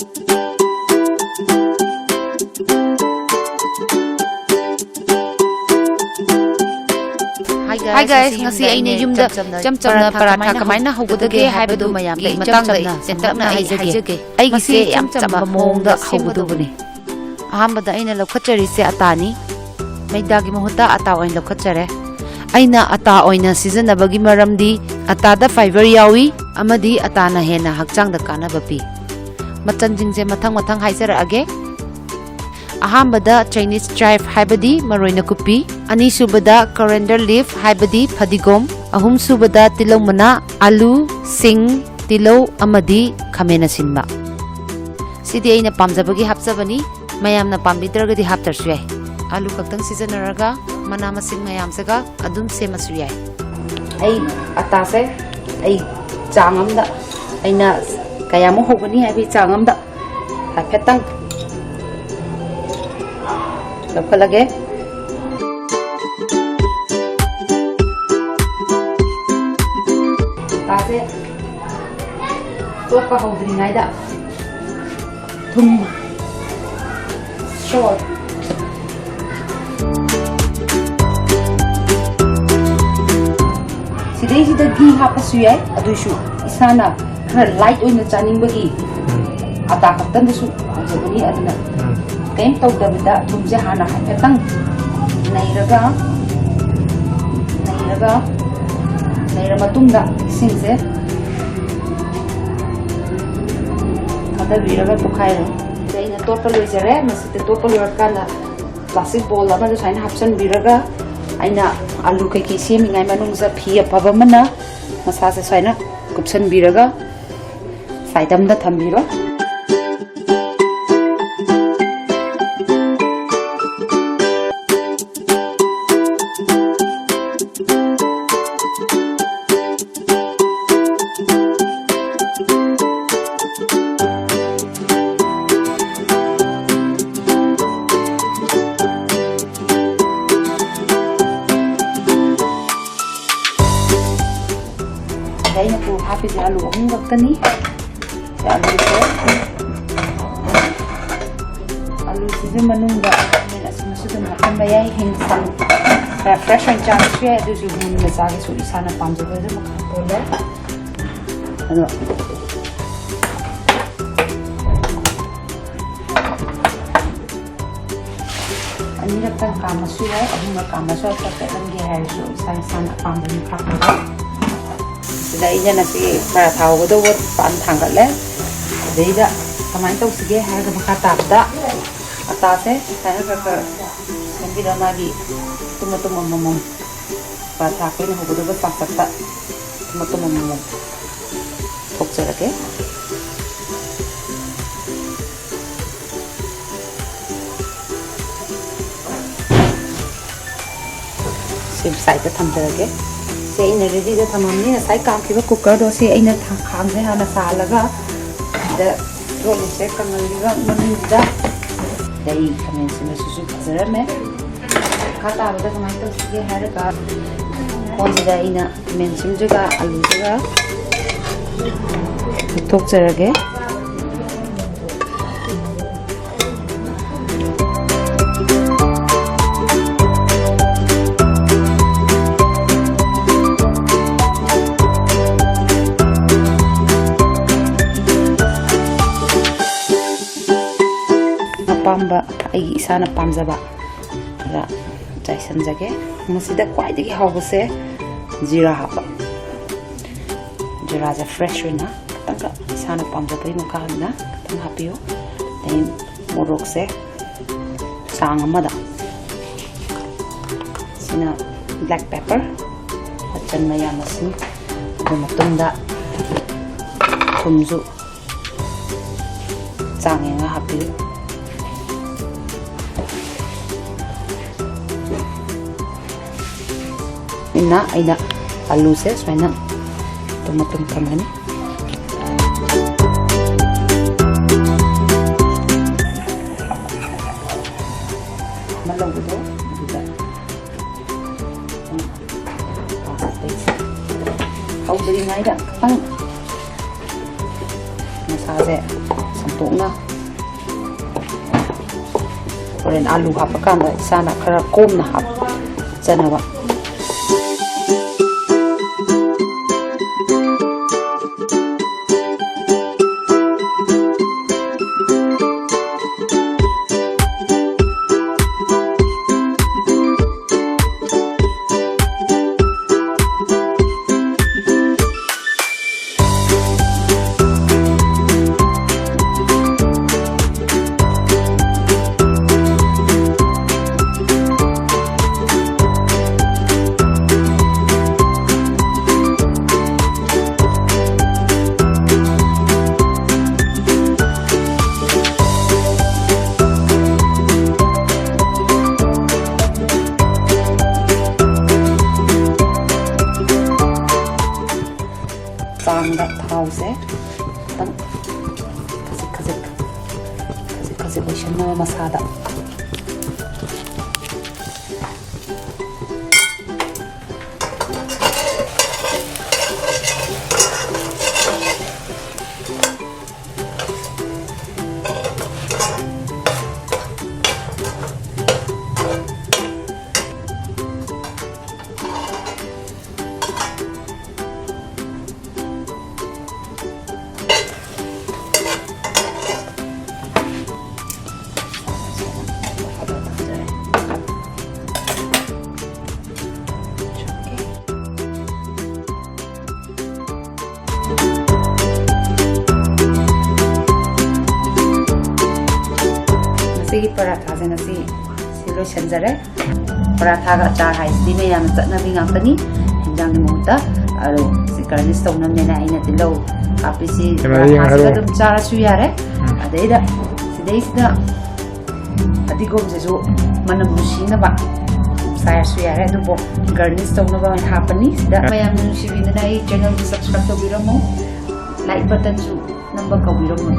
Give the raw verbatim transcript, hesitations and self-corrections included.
Hi guys, ꯉꯁꯤ ꯑꯩꯅ ꯌꯨꯝꯗ ꯏꯆꯝ ꯆꯝꯅ ꯄꯔꯥꯊꯥ ꯀꯃꯥꯏꯅ ꯍꯧꯒꯗꯒꯦ ꯍꯥꯏꯕꯗꯨ ꯃꯌꯥꯝꯗ ꯏꯆꯝ ꯆꯝꯅ ꯇꯦꯟꯇꯛꯅ ꯑꯩ ꯍꯥꯏꯖꯒꯦ꯫ ꯑꯩꯒꯤꯁꯦ ꯌꯥꯝ ꯆꯝꯕ ꯃꯑꯣꯡꯗ ꯍꯧꯒꯗꯧꯕꯅꯤ꯫ ꯑꯍꯥꯟꯕꯗ ꯑꯩꯅ ꯂꯧꯈꯠꯆꯔꯤꯁꯦ ꯑꯇꯥꯅꯤ꯫ ꯃꯩꯗꯥꯒꯤ ꯃꯍꯨꯠꯇ ꯑꯇꯥ ꯑꯣꯏꯅ ꯂꯧꯈꯠꯆꯔꯦ꯫ ꯑꯩꯅ ꯑꯇꯥ ꯑꯣꯏꯅ ꯁꯤꯖꯤꯟꯅꯕꯒꯤ ꯃꯔꯝꯗꯤ ꯑꯇꯥꯗ fiber ꯌꯥꯎꯏ ꯑꯃꯗꯤ ꯑꯇꯥꯅ ꯍꯦꯟꯅ ꯍꯛꯆꯥꯡꯗ ꯀꯥꯟꯅꯕ ꯄꯤ꯫ ꯃꯆꯜꯁꯤꯡꯁꯦ ꯃꯊꯪ ꯃꯊꯪ ꯍꯥꯏꯖꯔꯛꯑꯒꯦ꯫ ꯑꯍꯥꯟꯕꯗ Chinese chive ꯍꯥꯏꯕꯗꯤ ꯃꯔꯣꯏ ꯅꯥꯀꯨꯞꯄꯤ, ꯑꯅꯤꯁꯨꯕꯗ coriander leaf ꯍꯥꯏꯕꯗꯤ ꯐꯗꯤꯒꯣꯝ, ꯑꯍꯨꯝꯁꯨꯕꯗ ꯇꯤꯜꯍꯧ ꯃꯅꯥ, ꯑꯂꯨ, ꯁꯤꯡ, ꯇꯤꯜꯍꯧ ꯑꯃꯗꯤ ꯈꯥꯃꯦꯟ ꯑꯁꯤꯟꯕ꯫ ꯁꯤꯗꯤ ꯑꯩꯅ ꯄꯥꯝꯖꯕꯒꯤ ꯍꯥꯞꯆꯕꯅꯤ, ꯃꯌꯥꯝꯅ ꯄꯥꯝꯕꯤꯗ꯭ꯔꯒꯗꯤ ꯍꯥꯞꯇ꯭ꯔꯁꯨ ꯌꯥꯏ꯫ ꯑꯂꯨ ꯈꯛꯇꯪ ꯁꯤꯖꯤꯟꯅꯔꯒ ꯃꯅꯥ ꯃꯁꯤꯡ ꯃꯌꯥꯝꯁꯤꯒ ꯑꯗꯨꯝ ꯁꯦꯝꯃꯁꯨ ꯌꯥꯏ꯫ ꯑꯩ ꯑꯇꯥꯁꯦ ꯑꯩ ꯆꯥꯡ ꯑꯃꯗ, ꯑꯩꯅ ꯀꯌꯥꯃꯨꯛ ꯍꯧꯒꯅꯤ ꯍꯥꯏꯕꯒꯤ ꯆꯥꯡ ꯑꯃꯗ ꯍꯥꯏꯐꯦꯠꯇꯪ ꯂꯧꯈꯠꯂꯒꯦ꯫ ꯑꯇꯥꯁꯦ ꯇꯣꯠꯄ ꯍꯧꯗ꯭ꯔꯤꯉꯩꯗ ꯊꯨꯝ, salt, ꯁꯤꯗꯩꯁꯤꯗ ꯘꯤ ꯍꯥꯞꯄꯁꯨ ꯌꯥꯏ, ꯑꯗꯨꯏꯁꯨ ꯏꯁꯥꯅ ꯈꯔ light ꯑꯣꯏꯅ ꯆꯥꯅꯤꯡꯕꯒꯤ ꯑꯇꯥ ꯈꯛꯇꯪꯗꯁꯨ ꯇꯧꯖꯕꯅꯤ꯫ ꯑꯗꯨꯅ ꯎꯝ꯫ ꯀꯩꯝ ꯇꯧꯗꯕꯤꯗ ꯊꯨꯝꯁꯦ ꯍꯥꯟꯅ ꯍꯥꯏꯐꯦꯠꯇꯪ ꯅꯩꯔꯒ, ꯅꯩꯔꯒ, ꯅꯩꯔ ꯃꯇꯨꯡꯗ ꯏꯁꯤꯡꯁꯦ ꯊꯥꯗꯕꯤꯔꯒ ꯇꯣꯠꯈꯥꯏꯔꯣ꯫ ꯑꯗꯩ ꯑꯩꯅ ꯇꯣꯠꯄ ꯂꯣꯏꯖꯔꯦ꯫ ꯃꯁꯤꯗ ꯇꯣꯠꯄ ꯂꯣꯏꯔꯀꯥꯟꯗ plastic bowl ꯑꯃꯗ ꯁꯨꯃꯥꯏꯅ ꯍꯥꯞꯆꯤꯟꯕꯤꯔꯒ ꯑꯩꯅ ꯑꯂꯨ ꯀꯩꯀꯩ ꯁꯦꯝꯃꯤꯉꯩ ꯃꯅꯨꯡꯁꯤꯗ ꯐꯤ ꯑꯐꯕ ꯑꯃꯅ ꯃꯁꯥꯁꯦ ꯁꯨꯃꯥꯏꯅ ꯀꯨꯞꯁꯟꯕꯤꯔꯒ side ꯑꯃꯗ ꯊꯝꯕꯤꯔꯣ꯫ ꯑꯗ ꯑꯩꯅ ꯄꯨ ꯍꯥꯞꯄꯤꯁꯦ ꯑꯂꯨ ꯑꯍꯨꯝ ꯈꯛꯇꯅꯤ꯫ ꯁꯤ ꯑꯂꯨꯁꯦ ꯁꯤꯒꯤ ꯃꯅꯨꯡꯗ ꯈꯥꯃꯦꯟ ꯑꯁꯤꯟꯕꯁꯨ ꯑꯗꯨꯝ ꯍꯥꯞꯆꯤꯟꯕ ꯌꯥꯏ꯫ ꯍꯤꯡ ꯁꯪ ꯈꯔ ꯐ꯭ꯔꯦꯁ ꯑꯣꯏꯅ ꯆꯥꯕꯁꯨ ꯌꯥꯏ, ꯑꯗꯨꯁꯨ ꯃꯨꯟꯅ ꯆꯥꯒꯦꯁꯨ ꯏꯁꯥꯅ ꯄꯥꯝꯖꯕ ꯑꯗꯨꯝ ꯃꯈꯥ ꯄꯣꯜꯂꯦ꯫ ꯑꯗꯣ ꯑꯅꯤꯔꯛꯇꯪ ꯀꯥꯝꯃꯁꯨ ꯌꯥꯏ, ꯑꯍꯨꯝꯂꯛ ꯀꯥꯝꯃꯁꯨ ꯌꯥꯏ, ꯆꯥꯎꯈꯠꯍꯟꯒꯦ ꯍꯥꯏꯔꯁꯨ ꯏꯁꯥ ꯏꯁꯥꯅ ꯑꯄꯥꯝꯕꯒꯤ ꯃꯈꯥ ꯄꯣꯜꯂꯦ꯫ ꯁꯤꯗ ꯑꯩꯅ ꯉꯁꯤ ꯄꯔꯥꯊꯥ ꯍꯧꯒꯗꯧꯕ ꯄꯥꯟ ꯊꯥꯡꯒꯠꯂꯦ꯫ ꯑꯗꯩꯗ ꯀꯃꯥꯏꯅ ꯇꯧꯁꯤꯒꯦ ꯍꯥꯏꯔꯒ ꯃꯈꯥ ꯇꯥꯕꯗ ꯑꯇꯥꯁꯦ ꯁꯨꯃꯥꯏꯅ ꯈꯔ ꯈꯔ ꯁꯦꯝꯕꯤꯔ ꯃꯥꯒꯤ ꯃꯇꯨꯝ ꯃꯇꯨꯝ ꯑꯃꯃꯝ ꯄꯔꯥꯊꯥ ꯑꯩꯈꯣꯏꯅ ꯍꯧꯒꯗꯧꯕ ꯆꯥꯡꯆꯠꯇ ꯃꯇꯨꯝ ꯑꯃꯃꯝ ꯊꯣꯛꯆꯔꯒꯦ꯫ ꯁꯤ ꯁꯥꯏꯗꯇ ꯊꯝꯖꯔꯒꯦ꯫ ꯁꯤ ꯑꯩꯅ ꯔꯦꯗꯤꯗ ꯊꯝꯃꯝꯅꯤ꯫ ꯉꯁꯥꯏ ꯀꯥꯝꯈꯤꯕ ꯀꯨꯀꯔꯗꯣ ꯁꯤ ꯑꯩꯅ ꯊꯥ-, ꯈꯥꯡꯁꯦ ꯍꯥꯟꯅ ꯁꯥꯍꯜꯂꯒ ꯁꯤꯗ ꯇꯣꯠꯂꯤꯁꯦ ꯀꯪꯍꯜꯂꯤꯕ ꯃꯅꯨꯡꯁꯤꯗ꯫ ꯑꯗꯩ ꯈꯥꯃꯦꯟ ꯑꯁꯤꯟꯕꯁꯤꯁꯨ ꯐꯖꯔꯝꯃꯦ꯫ ꯃꯈꯥ ꯇꯥꯕꯗ ꯀꯃꯥꯏꯅ ꯇꯧꯁꯤꯒꯦ ꯍꯥꯏꯔꯒ ꯀꯣꯟꯁꯤꯗ ꯑꯩꯅ ꯈꯥꯃꯦꯟ ꯑꯁꯤꯟꯕꯁꯤꯒ ꯑꯂꯨꯁꯤꯒ ꯐꯨꯠꯇꯣꯛꯆꯔꯒꯦ꯫ ꯑꯄꯥꯝꯕ, ꯑꯩꯒꯤ ꯏꯁꯥꯅ ꯄꯥꯝꯖꯕ ꯈꯔ ꯆꯥꯏꯁꯟꯖꯒꯦ꯫ ꯃꯁꯤꯗ ꯈ꯭ꯋꯥꯏꯗꯒꯤ ꯍꯥꯎꯕꯁꯦ ꯖꯤꯔꯥ ꯍꯥꯞꯄ꯫ ꯖꯤꯔꯥꯁꯦ ꯐ꯭ꯔꯦꯁ ꯑꯣꯏꯅ ꯈꯤꯇꯪꯈꯛ ꯏꯁꯥꯅ ꯄꯥꯝꯖꯕꯒꯤ ꯃꯈꯥ ꯑꯣꯏꯅ ꯈꯤꯇꯪ ꯍꯥꯞꯄꯤꯌꯨ꯫ ꯑꯗꯩ ꯃꯣꯔꯣꯛꯁꯦ ꯆꯥꯡ ꯑꯃꯗ, ꯁꯤꯅ ꯕ꯭ꯂꯦꯛ ꯄꯦꯄꯔ, ꯃꯆꯜ ꯃꯌꯥꯝ ꯑꯁꯤ, ꯑꯗꯨ ꯃꯇꯨꯡꯗ ꯊꯨꯝꯁꯨ ꯆꯥꯡ ꯌꯦꯡꯉ ꯍꯥꯞꯄꯤꯌꯨ꯫ ꯏꯟꯅ ꯑꯩꯅ ꯑꯂꯨꯁꯦ ꯁꯨꯃꯥꯏꯅ ꯃꯇꯨꯝ ꯃꯇꯨꯝ ꯊꯝꯒꯅꯤ꯫ ꯑꯃ ꯂꯧꯕꯗꯣ ꯑꯗꯨꯗ ꯍꯧꯗ꯭ꯔꯤꯉꯩꯗ ꯈꯤꯇꯪ ꯃꯁꯥꯁꯦ ꯁꯟꯇꯣꯛꯅ ꯍꯣꯔꯦꯟ ꯑꯥꯂꯨ ꯍꯥꯞꯄꯀꯥꯟꯗ ꯏꯁꯥꯅ ꯈꯔ ꯀꯣꯝꯅ ꯍꯥꯞꯆꯅꯕ꯫ ꯆꯥꯡꯗ ꯊꯥꯎꯁꯦ ꯈꯤꯇꯪ ꯈꯖꯤꯛ ꯈꯖꯤꯛ, ꯈꯖꯤꯛ ꯈꯖꯤꯛ ꯑꯣꯏꯁꯟꯅꯕ ꯃꯁꯥꯗ꯫ ꯉꯁꯤꯒꯤ ꯄꯔꯥꯊꯥꯁꯦ ꯉꯁꯤ ꯁꯤ ꯂꯣꯏꯁꯤꯟꯖꯔꯦ꯫ ꯄꯔꯥꯊꯥꯒ ꯑꯆꯥꯔ ꯍꯥꯏꯁꯤꯗꯤ ꯃꯌꯥꯝꯅ ꯆꯠꯅꯕꯤ ꯉꯥꯛꯇꯅꯤ ꯍꯤꯟꯖꯥꯡꯒꯤ ꯃꯍꯨꯠꯇ꯫ ꯑꯗꯣ ꯁꯤ ꯒꯥꯔꯅꯤꯁ ꯇꯧꯅꯕꯅꯦꯅ ꯑꯩꯅ ꯇꯤꯜꯍꯧ ꯍꯥꯞꯄꯤꯁꯤ ꯀꯦꯃꯦꯔꯥ ꯄꯔꯥꯊꯥꯁꯤꯒ ꯌꯦꯡꯍꯜꯂꯣ꯫ ꯑꯗꯨꯝ ꯆꯥꯔꯁꯨ ꯌꯥꯔꯦ꯫ ꯎꯝ꯫ ꯑꯗꯩꯗ ꯁꯤꯗꯩꯁꯤꯗ ꯐꯗꯤꯒꯣꯝꯁꯤꯁꯨ ꯃꯅꯝ ꯅꯨꯡꯁꯤꯅꯕ ꯆꯥꯏꯔꯁꯨ ꯌꯥꯔꯦ, ꯑꯗꯨꯕꯨ ꯒꯥꯔꯅꯤꯁ ꯇꯧꯅꯕ ꯑꯣꯏꯅ ꯍꯥꯞꯄꯅꯤ꯫ ꯁꯤꯗ ꯃꯌꯥꯝꯅ ꯅꯨꯡꯁꯤꯕꯤꯗꯅ ꯑꯩ ꯆꯦꯅꯦꯜꯁꯤ ꯁꯕꯁꯀ꯭ꯔꯥꯏꯕ ꯇꯧꯕꯤꯔꯝꯃꯣ, ꯂꯥꯏꯛ ꯕꯇꯟꯁꯨ ꯅꯝꯕ ꯀꯥꯎꯕꯤꯔꯝꯃꯣ꯫